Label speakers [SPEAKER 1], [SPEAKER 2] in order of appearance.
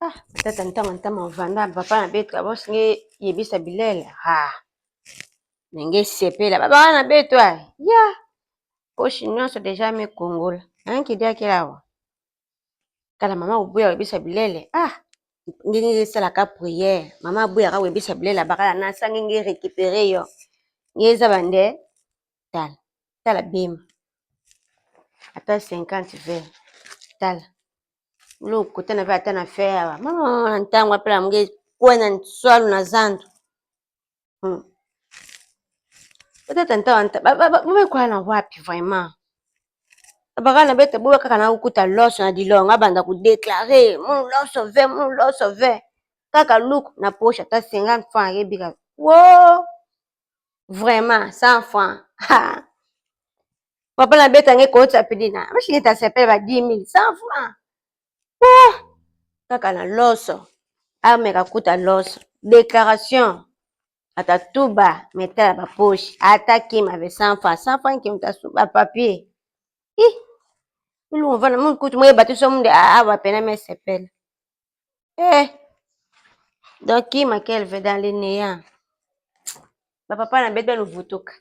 [SPEAKER 1] Ah, tata ntama ntama ovanda papa na beto abosi nge yebisa bilele ha ndenge esepela babaka na beto a ya poshi nyonso deja mekongola ankidiakela awa kala mama oboya koyebisa bilele ah ndenge esalaka priere mama aboyaka koyebisa bilele abakala nasa ndenge récupere yo nge eza bande tala tala bema ata 50 ver tala lokota na ve ata na fe awa mama na ntango apela nge kwena nswalu na zandu. Peut-être ntango bomekola na wapi vraiment abaka na bete boya kaka na kokuta loso na dilongo abanda kodeklare munu loso ve munu loso ve kaka luku na poche ata 50 francs ayebika wo vraiment 100 francs papa na bete ange kotisa pidina bashingita sepele ba 10 000 100 francs wo kaka na loso ameka kuta loso déclaration ata tuba metala ba poche ata kima ve 100 francs 100 francs kima ta papier ih ulungu vana mungu kutu moyeba te so munde awa pena mesepela eh donc kima kelve dans le néant bapapa na bete baluvutuka.